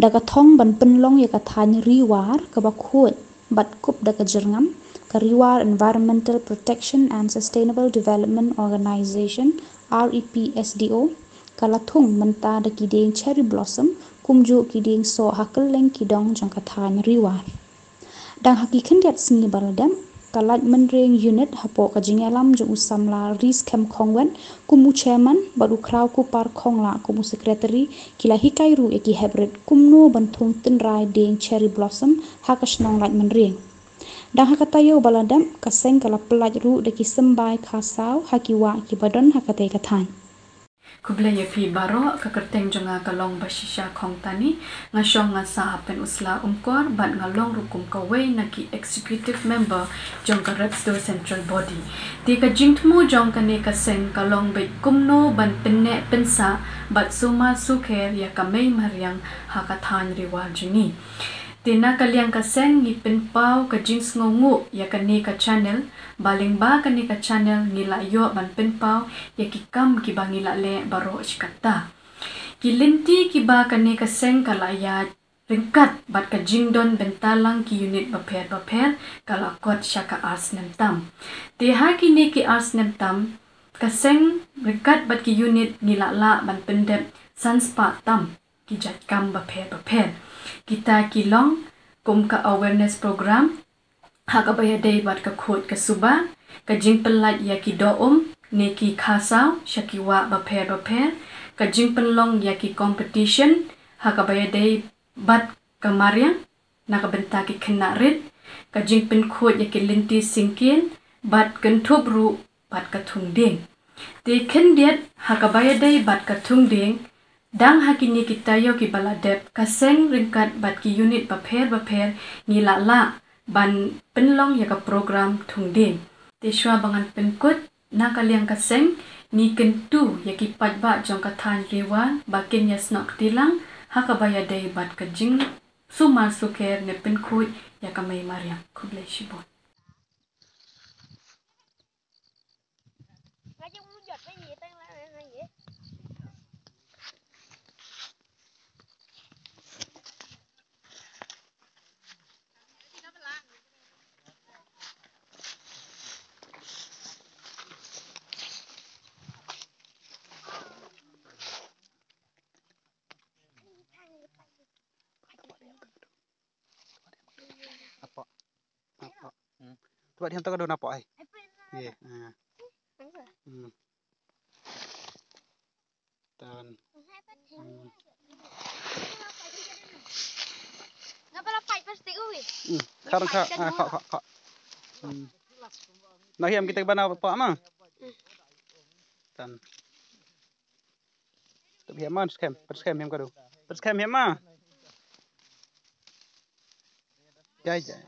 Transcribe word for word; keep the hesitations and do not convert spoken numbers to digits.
Da ka thong ban pynlong ïa ka thaiñ Riwar kaba khuid bad kup da ka jyrngam, ka Riwar Environmental Protection and Sustainable Development Organization, R E P S D O, ka la thung mynta da ki dieng cherry blossom, kumjuh ki dieng soh ha kylleng ki dong jong ka thaiñ Riwar. Dang ha ki khyndiat sngi ba la dep, ka Laitumkhrah Unit hapoh ka jingïalam jong u samla Riskhem Khongwet kum u chairman bad u Khraw Kupar Khonglah kum u secretary, ki la hikai ruh ïa ki heprit kumno ban thung tynrai dieng cherry blossom ha ka shnong Laitumkhrah. Dang ha ka taïew ba la dep, ka seng ka la pyllait ruh da ki symbai kha saw ha ki wah kiba don ha katei ka thaiñ. Khublei ïa phi baroh, ka kyrteng jong nga ka long Bashisha Khongtani, nga shong nga sah ha Pynursla Umkor bad nga long ruh kum kawei na ki executive member jong ka Repsdo Central Body. Te ka jingthmu jong kane ka seng ka long beit kumno ban pynneh pynsah bad sumar sukher ïa ka mei mariang ha ka thaiñ Riwar jong ngi. Te na ka liang ka seng ngi pynpaw ka jingsngewnguh ïa kane ka channel, ba lyngba kane ka channel ngi la ïoh ban pynpaw ïa ki kam kiba ngi la leh baroh shi katta. Ki lynti kiba kane ka seng ka la ïaid ryngkat bad ka jingdon bynta lang ki unit bapher bapher ka la kot sha ka ar snem tam. Te ha kine ki ar snem tam, ka seng ryngkat bad ki unit ngi la lah ban pyndep san spah tam ki jait kam bapher bapher. Kita ki long kum ka awareness program ha kaba ïadei bad ka khuid ka suba, ka jingpyllait ïa ki doh um ne ki kha saw sha ki wah bapher bapher, ka jingpynlong ïa ki competition ha kaba ïadei bad ka mariang na ka bynta ki khynnah rit, ka jingpynkhuid ïa ki lynti syngkien bad kynthup ruh bad ka thung dieng. Te khyndiat ha kaba ïadei bad ka thung dieng, dang ha kine ki taïew kiba la dep, ka seng ryngkat bad ki unit bapher bapher ngi la lah ban pynlong ïa ka program thung dieng. Te shuwa ba ngan pynkut, na ka liang ka seng ngi kyntu ïa ki paidbah jong ka thaiñ Riwar ba kin ïasnoh kti lang ha kaba ïadei bad ka jingsumar sukher ne pynkhuid ïa ka mei mariang. Khublei shibun. Apo. Apo. Hmm. Tu ba diam tu ka dona apo ai. Ye. Ah. Hmm. Tan. Hmm. Hmm. Kha, kha, ah, kha, kha, kha. Hmm. Na hiam kita bana apo ma. Tan. Tep hiam ma, skhem, skhem hiam ka du. Skhem hiam ma. Jai, jai.